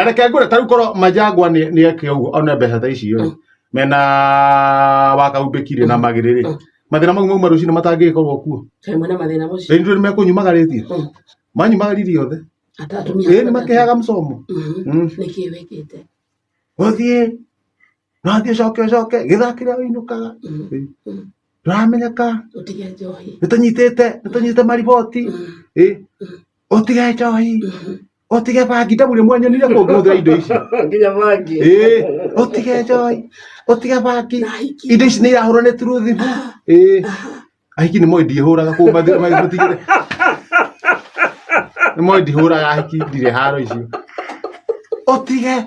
Reke ngwĩre, ta rĩu korwo Majangwa nĩ eke ũguo one mbeca ta icio rĩ, mena wakaumbĩkire na magĩrĩ rĩ, mathĩna mau mauma rũcinĩ matangĩgĩkorwo kuo. Kaĩ mwĩna mathĩna mũciĩ? Rĩu nĩ mekũnyumagarĩtie, manyumagaririe othe. Ata atumia. Ĩĩ, nĩ makĩheaga mcomo. Nĩkĩ wĩkĩte? Gũthiĩ no thiĩ, ũcoke ũcoke gĩthaa kĩrĩa wĩinũkaga. Ĩĩ. Ndũramenyeka. Ũtige njohi. Nĩtũnyitĩte mariboti. Ĩĩ, ũtige njohi, ũtige bangi, ndamũrĩ mwanyonire kũngĩhũthĩra indo ici. Nginya bangi. Ĩĩ, ũtige njohi, ũtige bangi. Na ahiki. Indo ici nĩ irahũrwo nĩ turuthibu. Ĩĩ, ahiki nĩ moĩ ndihũraga kũu, matigĩre nĩ moĩ ndihũraga ahiki, ndirĩ haro icio. Ũtige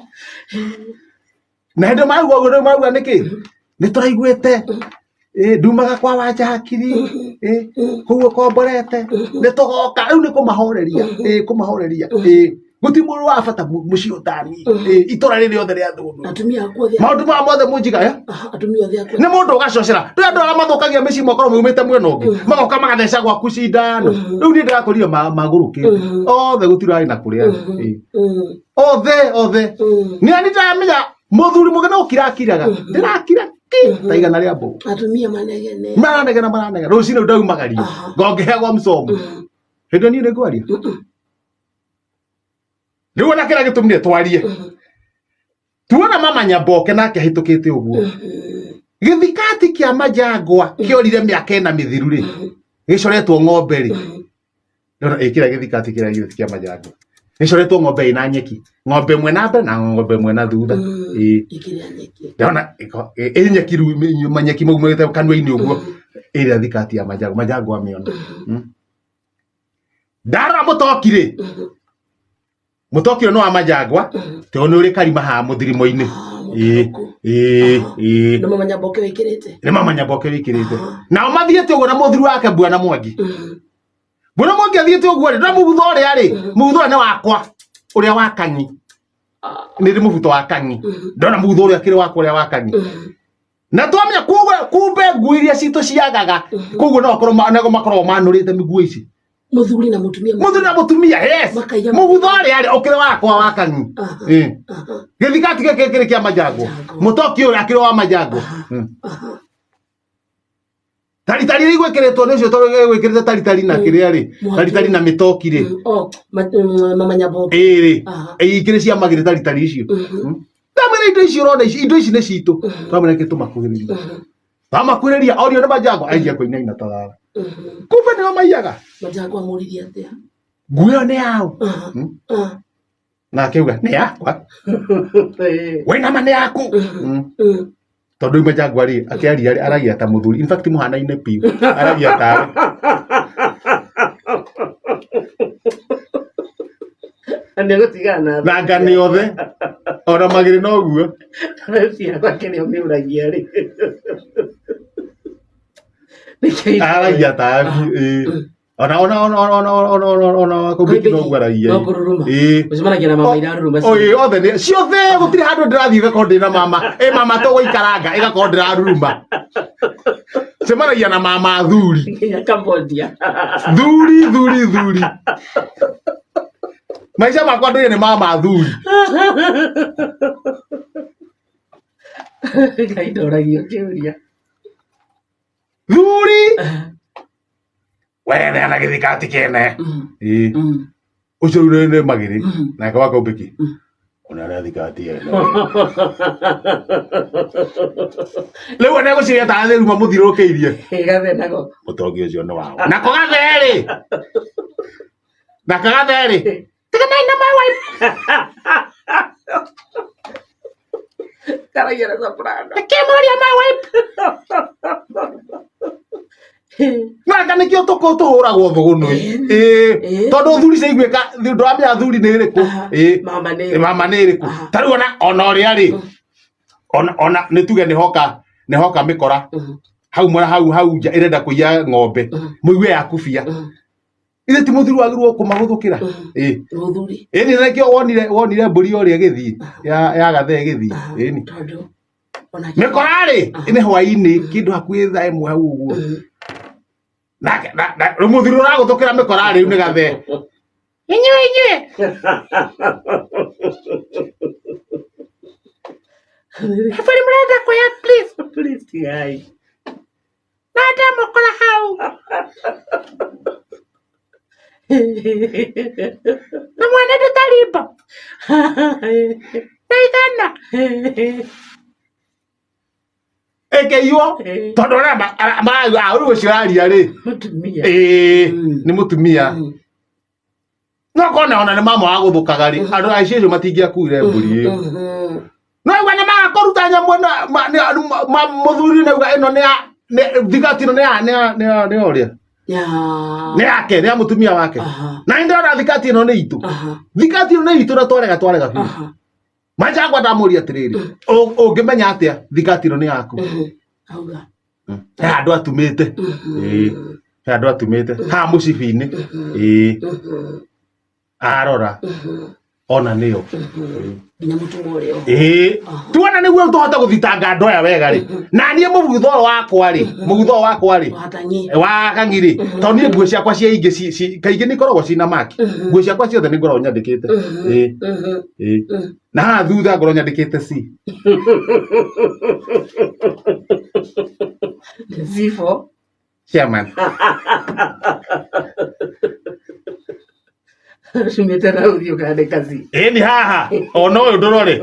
na hĩndĩ maraigua ũguo, rĩu marauga nĩkĩ nĩ tũraiguĩte. Ĩ, ndumaga kwa wanja hakiri. Ĩ, kũu ũkomborete nĩ tũgoka rĩu, nĩ kũmahoreria. Ĩ, kũmahoreria. Ĩ, gũtirĩ mũndũ wa bata mũciĩ ũtani. Ĩ, itũra rĩrĩ rĩothe rĩa thũndũ. Atumia aku othe. Maũndũ maya mothe mũnjiga ya. Aha, atumia othe aku. Nĩ mũndũ ũgacocera ndĩ andũ arĩa mathũkagia mĩciĩ, makorwo maumĩte mwena ũngĩ, magoka magatheca gwaku cindano. Rĩu niĩ ndĩrakorire magũrũkĩte othe, gũtirĩ arĩ na kũrĩa. Ĩ. Othe othe. Nĩ ani ndaramenya mũthuri mũgĩ no gũkira akiraga, ndĩrakira ki ta igana rĩa mbũgũ. Atumia manegene. Maranegena, maranegena rũcinĩ ndaumagario. Ngongĩheagwo mcomo hĩndĩ ĩyo niĩ nĩ ngwaria. Rĩu ona kĩrĩa gĩtũmire twarie, tuona mama Nyamboke nake ahĩtũkĩte ũguo, gĩthikati kĩa Majangwa kĩorire mĩaka 4 mĩthiru rĩ, gĩcoretwo ng'ombe rĩ. Ndona ĩkĩra gĩthikati kĩrĩa gĩthĩ kĩa Majangwa gĩcoretwo ng'ombe ĩna nyeki, ng'ombe ĩmwe na mbere na ng'ombe ĩmwe na thutha. Ĩĩ. Ĩkĩrĩa nyeki. Ndona ĩ nyeki rĩu, manyeki maumĩte kanua-inĩ ũguo, ĩrĩa thikati ya Majangwa, Majangwa amĩona. Ndarora mũtoki rĩ, mũtoki ũyũ nĩ wa Majangwa, tondũ nĩ ũrĩ karima haha mũthirimo-inĩ. Ĩĩ. Mũtaũku. Ĩĩ ĩĩ. Nĩ mama Nyamboke wĩkĩrĩte. Nĩ mama Nyamboke wĩkĩrĩte. Nao mathiĩte ũguo na mũthuri wake Bwana Mwangi. Bwana Mwangi athiĩte ũguo rĩ, na mũbutho ũrĩa rĩ, mũbutho ũrĩa nĩ wakwa ũrĩa wa kanyi. Nĩ ndĩ mũbuto wa kanyi, ndona mũbutho ũrĩa kĩrĩ wakwa ũrĩa wa kanyi. Na twamenya kumbe kumbe nguo iria citũ ciagaga, koguo no akorwo nego makoragwo manũrĩte mĩguo ici. Mũthuri na mũtumia. Mũthuri na mũtumia, yes. Makaiga- Mũbutho ũrĩa rĩ ũkĩrĩ wakwa wa kanyi. Ĩ. Gĩthikati gĩkĩ kĩrĩ kĩa Majangwa. Majangwa. Mũtoki ũyũ akĩrĩ wa Majangwa. Taritari rĩ igwĩkĩrĩtwo nĩ ũcio tondũ gwĩkĩrĩte taritari na kĩrĩa rĩ. Mwaki. Taritari na mĩtoki rĩ. Oh, mama Nyamboke. Ĩĩ rĩ. Ĩ, ikĩrĩ cia magĩrĩ taritari icio. Ndamwĩra indo ici ũrona ici, indo ici nĩ citũ. Twamwĩra kĩ tũmakuhĩrĩria, twamakuhĩrĩria orio nĩ Majangwa anjia kũinaina ta thara. Kumbe nĩo maiyaga. Majangwa amũririe atĩa? Nguo ĩyo nĩ yao? Nake auga nĩ yakwa. Wĩna ma nĩ yaku? Tondũ rĩu Majangwa rĩ, akĩaria rĩ, aragia ta mũthuri, in fact mũhanaine biũ, aragia tawe. Nĩ gũtigana. Na ngani othe ona magĩrĩ noguo. Ciakwa kĩrĩa ũmĩũragia rĩ. Aragia tawe biũ, ĩĩ. Ona ona ona ona ona ona ona ona wakũmbĩki noguo aragia. No kũruruma. Ĩĩ. Ũcemanagia na mama iraruruma. Oi, othe nĩ ciothe, gũtirĩ handũ ndĩrathiĩ ngakorwo ndĩ na mama. Ĩ, mama tũgũikaranga ĩgakorwo ndĩraruruma. Cemanagia na mama thuri. Nginya Cambodia. Thuri thuri thuri. Maica makwa ndũire nĩ mama thuri. Ngai ndoragio kĩũria. Thuri. Wene ana gĩthikati kene. Ĩĩ. Ũcio rĩu nĩ magĩrĩ. Nake wakaumbĩki. Ona arĩa thikati ene. Rĩu ona egũciria ta thĩruma mũthiũrũrũkĩirie. Gathe nako. Mũtongi ũcio nĩ wao. Nako gathe-rĩ. Nako gathe-rĩ. Tiganai na my wife. Karagia na soprano. Nĩkĩ mũraria my wife? Nanga nĩkĩo tũkũ tũhũragwo thũgũnũ. Ĩĩ. Tondũ thuri ciaiguĩka, ndũramenya thuri nĩ ĩrĩkũ. Ĩĩ. Mama nĩ. Mama nĩ ĩrĩkũ. Ta rĩu ona ũrĩa rĩ, ona nĩ tuge nĩ hoka nĩ hoka mĩkora hau mwena hau hau nja ĩrenda kũiya ng'ombe, mũigue yakubia. Ithe ti mũthuri wagĩrĩirwo kũmagũthũkĩra? Ĩĩ. Mũthuri. Ĩni nakĩo wonire mbũri ũrĩa ĩgĩthiĩ ya gathe ĩgĩthiĩ. Ĩni. Tondũ ona Mĩkora rĩ, nĩ hwainĩ kĩndũ hakuhĩ thaa 1 hau ũguo. Nake rĩu mũthuri ũragũthũkĩra mĩkora rĩu nĩ gathe. Inyuĩ inyuĩ. Ebori mũrenda kuoya please. Please tigai. Na ndamũkora hau. Na mwana ndũtarimbo. Na ithana. Ĩkĩiywo tondũ arĩa marauga rĩu ũcio ũraria rĩ Mũtumia. ĩĩ Mm. nĩ mũtumia Mm. no korwo ona nĩ mama wagũthũkaga rĩ andũ aici acio matingĩakuire mbũri ĩyo Mhm. no igua nĩ maga kũruta nyamũ ĩno mũthuri nĩ auga ĩno nĩ ya thigati ĩno nĩ ya nĩ ya nĩ ya nĩ ya ũrĩa Ya. nĩ yake nĩ ya mũtumia wake Aha. na nĩ ndĩrona thikati ĩno nĩ itũ Aha. thikati ĩno nĩ itũ na twarega twarega biũ Aha. Manjangwa ndamũria atĩrĩrĩ ũngĩmenya atĩa thikati ĩno nĩ yaku Mhm. Auga. he handũ atumĩte Mhm. Ĩĩ. He handũ atumĩte haha mũcibi-inĩ ĩĩ Mhm. arora Mhm. ona nĩyo Mhm. Nginya mũtumwa ũrĩa oho. ĩĩ tuona nĩguo tũhote gũthitanga andũ aya wega rĩ na niĩ mũgutho ũyũ wakwa rĩ mũgutho ũyũ wakwa rĩ Watanyi. wa kang'i rĩ tondũ niĩ nguo ciakwa cia ingĩ kaingĩ nĩ ikoragwo ciĩna maki nguo ciakwa ciothe nĩ ngoragwo nyandĩkĩte ĩĩ Mhm. ĩĩ Mhm. na haha thutha ngoragwo nyandĩkĩte C Zifo. chairman Cumĩte na ũthiũ ũkandĩka C. ĩĩ nĩ haha ona ũyũ ndũrore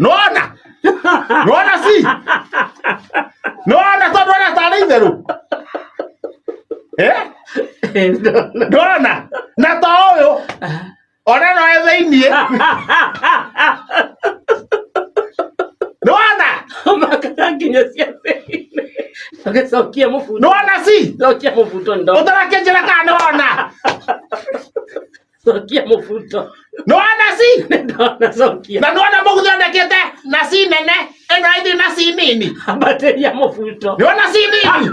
nĩwona nĩwona C nĩwona tondũ ona tarĩ itherũ eh ndona na to ũyũ ona no e thĩiniĩ nĩwona Makana nginya cia thĩinĩ. Ũgĩcokia mũbuto. nĩwona C Cokia mũbuto ndo. ũtarakĩnjĩra kana nĩwona Cokia mũbuto. nĩwona C Ndona cokia. na nĩwona mũgũthondekete na C nene ĩno ĩthiĩ na C nini Ambatĩria mũbuto. nĩwona C nini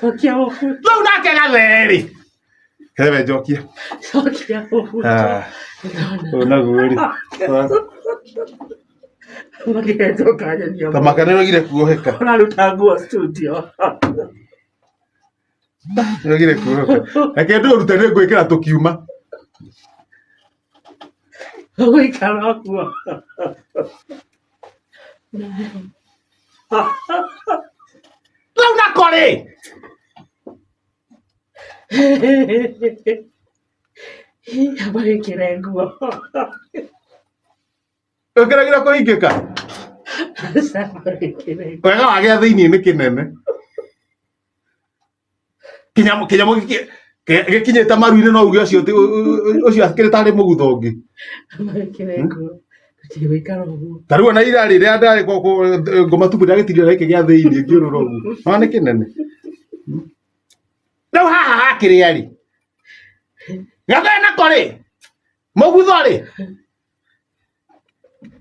Cokia mũbuto. rĩu nake gatherĩ kebe njokie Cokia mũbuto. Ah, Ndona. ũyũ naguo rĩ Makĩenjwo kanyonia. tamaka nĩũregire kuoheka Ũraruta nguo studio. nĩũregire kuoheka reke ndũrute nĩ ngwĩkĩra tũkiuma Ũgũikara ũguo. rĩu nako rĩ Amba wĩkĩre nguo. ũkĩregire kũhingĩka Amba wĩkĩre nguo. wega wa gĩa thĩiniĩ nĩ kĩnene kĩnyamũ gĩkinyĩte maru-inĩ no uge ũcio ũcio akĩrĩ tarĩ mũgutho ũngĩ Amba wĩkĩre nguo. Tũtirĩ gũikara ũguo. ta rĩu ona ira rĩrĩa ndarĩ ngoma tupu ndagĩtigire gĩkĩ gĩa thĩiniĩ ngĩũrũra ũguo no nĩ kĩnene rĩu haha hakĩrĩa rĩ gathere nako rĩ mũgutho rĩ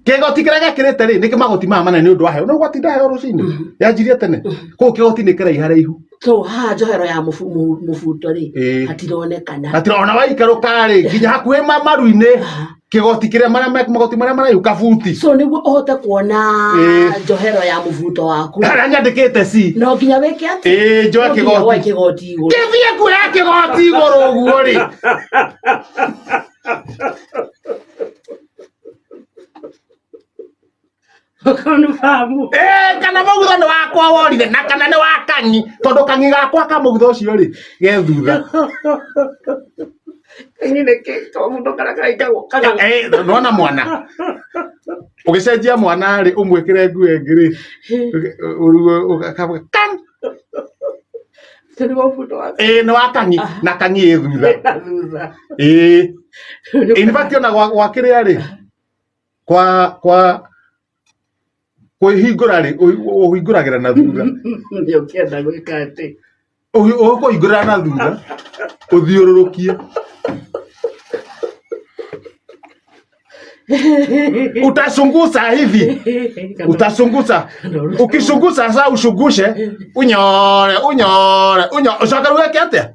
kĩgoti kĩrĩa gekĩrĩte rĩ nĩkĩ magoti maya manene nĩ ũndũ wa heho no gwatinda heho rũcinĩ yanjirie tene koguo kĩgoti nĩ kĩraiha raihu So haha njohero ya mũbuto rĩ Ĩĩ. hatironekana. Hatira ona waikarũka rĩ nginya hakuhĩ maru-inĩ kĩgoti kĩrĩa marĩa magoti marĩa maraihu kabuti So nĩguo ũhote kuona Ĩĩ. njohero ya mũbuto waku. harĩa nyandĩkĩte ci No nginya wĩke atĩ? ĩĩ njoe No nginya woe kĩgoti kĩgoti igũrũ. kĩthiĩ kuoya kĩgoti igũrũ ũguo rĩ Confirm. Ĩĩ, kana mũgutho nĩ wakwa worire na kana nĩ wa kang'i tondũ kang'i gakwa ka mũgutho ũcio rĩ ge thutha Kanyi nĩ kĩ? Kamũbuto karĩa karaikagwo kana Eh, nĩwona mwana ũgĩcenjia mwana rĩ ũmwĩkĩre nguo ĩngĩ rĩ kang Ũcio nĩ mũbuto wa ĩĩ nĩ wa kang'i na kang'i ĩ thutha na thutha. ĩĩ in fact ona gwa kĩrĩa rĩ kwa kwa kwĩhingũra rĩ ũhingũragĩra na thutha Nĩ ũkĩenda gwĩka atĩ. Ũkũhingũrĩra na thutha ũthiũrũrũkie utasungusa hivi utasungusa ukisungusa sasa ushungushe unyore unyore unyore ucoke rĩu wĩke atĩa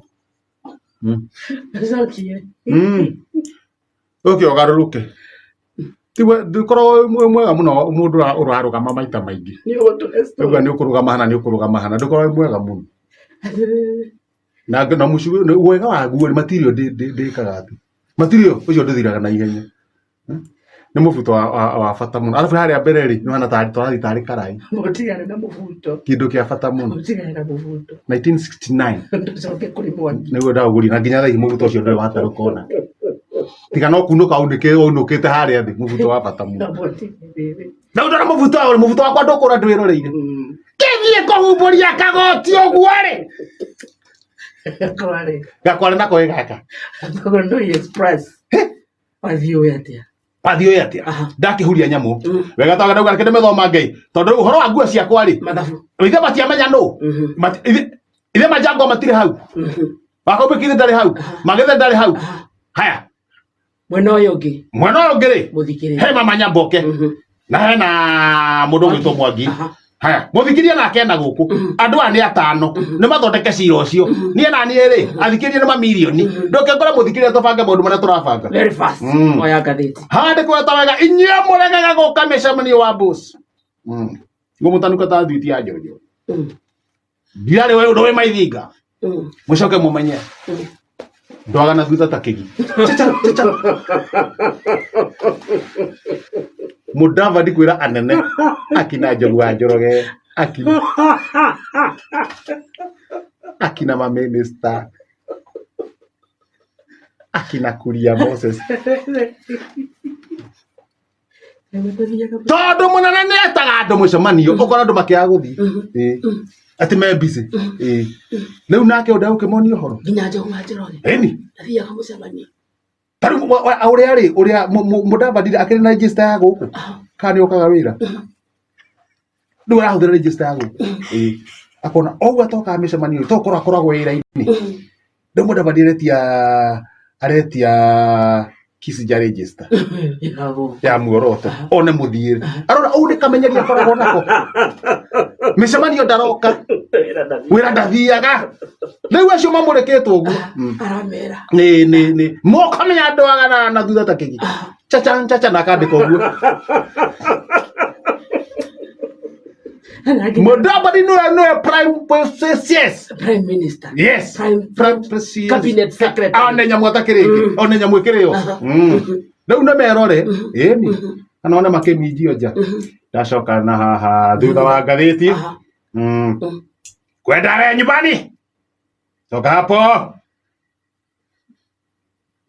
Cokie. Ũke ũgarũrũke Tigwe ndũkoragwo wĩ mwega mũno mũndũ ũrarũgama maita maingĩ Nĩ ũgũtũhe story. Ũguo nĩ ũkũrũgama hana nĩ ũkũrũgama hana ndũkoragwo wĩ mwega mũno na na mũcibi wega waguo rĩ material ndĩkaga atĩ Matirĩ ũcio ndũthiraga na ihenya. Nĩ mũbuto wa bata mũno. Arabu harĩa mbere rĩ, nĩ hana tarĩ tũrathiĩ tarĩ karai. Mũtigane na mũbuto. Kĩndũ kĩa bata mũno. Mũtigane na mũbuto. 1969 Ndũcoke kũrĩ Mwangi. Nĩguo ndaũgũrire na nginya thaa ici mũbuto ũcio ndũrĩ watarũka ona. Tiga no kunũka unĩkĩte harĩa thĩ, mũbuto wa bata mũno. Mũtigane. Na ndona mũbuto wa mũbuto wakwa ndũkũra ndwĩroreire. Kĩthiĩ kũhumbũria kagoti ũguo rĩ. Kware. Gakware nako ĩ gaka. Ndoi Express. Wathiĩ ũĩ atĩa? Wathiĩ ũĩ atĩa? Aha. Ndakĩhuria nyamũ. Wega twaga ndauga reke ndĩmĩthoma Ngai. Tondũ rĩu ũhoro wa nguo ciakwa rĩ, Mathabu. ithe matiamenya nũ. Ithe manjango matirĩ hau. Wakombĩkire ndarĩ hau. Magethe ndarĩ hau. Haya, Mwena ũyũ ũngĩ mwena ũyũ ũngĩ rĩ, mũthikĩrĩria. he mama Nyamboke na hena mũndũ ũgwĩtwo Mwangi. Aha. Haya, mũthikĩria nake ena gũkũ. Andũ aya nĩ atano. Nĩ mathondeke cira ũcio. Niĩ na niĩ rĩ, athikĩrĩria nĩ mamirioni. Ndũkĩngore mũthikĩria tũbange maũndũ marĩa tũrabanga. Very fast. Oya ngathĩti. Handĩkwo ta wega inyuĩ mũregaga gũka mĩcemanio wa boss. Ngũmũtanuka ta thwiti ya njojo. Ndirarĩ we ũndũ wĩ maithinga. Mũcoke mũmenye. Ndwaga na thutha ta kĩgi. Chacha, chacha. Mudavadi kwĩra anene akina Njogu wa Njoroge akina akina mamĩnĩsta akina Kuria Moses tondũ mũnene nĩ etaga andũ mũcemanio ũkora andũ makĩaga gũthiĩ. Ĩĩ. Atĩ me busy. Ĩĩ. Rĩu nake ũndũ ũkĩmonia ũhoro. Nginya Njogu wa Njoroge Ĩni. athiaga mũcemanio. Ta rĩu ũrĩa rĩ ũrĩa Mudavadi akĩrĩ na register ya gũkũ kana nĩ okaga wĩra rĩu arahũthĩra register ya gũkũ. Ĩĩ. Akona ũguo atokaga mĩcemanio to korwo akoragwo wĩra-inĩ. Rĩu Mudavadi aretia Kisija register ya muoroto one mũthiĩre arora ũũ nĩ kamenyeria akoragwo nako mĩcemanio ndaroka wĩra ndathiaga rĩu acio mamũrĩkĩtwo ũguo. Aramera. Nĩ mokamenya andũ agana na thutha ta kĩgi chacha chacha na akandĩka ũguo Mudavadi nĩwe prime yes. Prime Minister. Yes. Prime Prime President. Cabinet Secretary. One nyamũ atakĩrĩ ĩngĩ one nyamũ ĩkĩrĩ yo. Rĩu nĩ merore ĩni kana one makĩminjio nja ndacoka na haha thutha wa ngathĩti. Aha. Kwenda we nyumbani coka hapo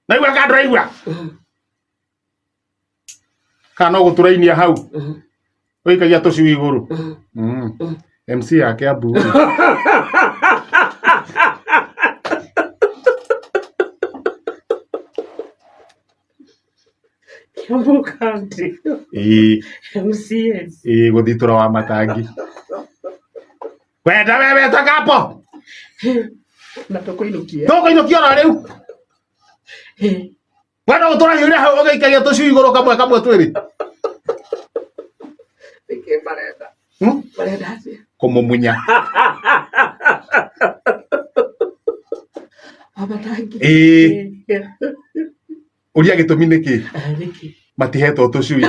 naigua ka ndũraigua kana no gũtũrainia hau ũikagia tũcui igũrũ. MC yake Abu Kiambu County. Ĩĩ. MCS. Ĩĩ gũthitũra wa matangi kwenda wewe toka hapo Na tũkũinũkia. Tũkũinũkia oro rĩu wenda gũtũra hiũrĩa hau ũgĩikagia tũcui igũrũ kamwe kamwe twĩrĩ. Nĩkĩ marenda? Marenda atĩa? Kũmumunya. Wa matangi. Ĩĩ. Ũria gĩtũmi nĩkĩ? Nĩkĩ? Matihetwo tũcui.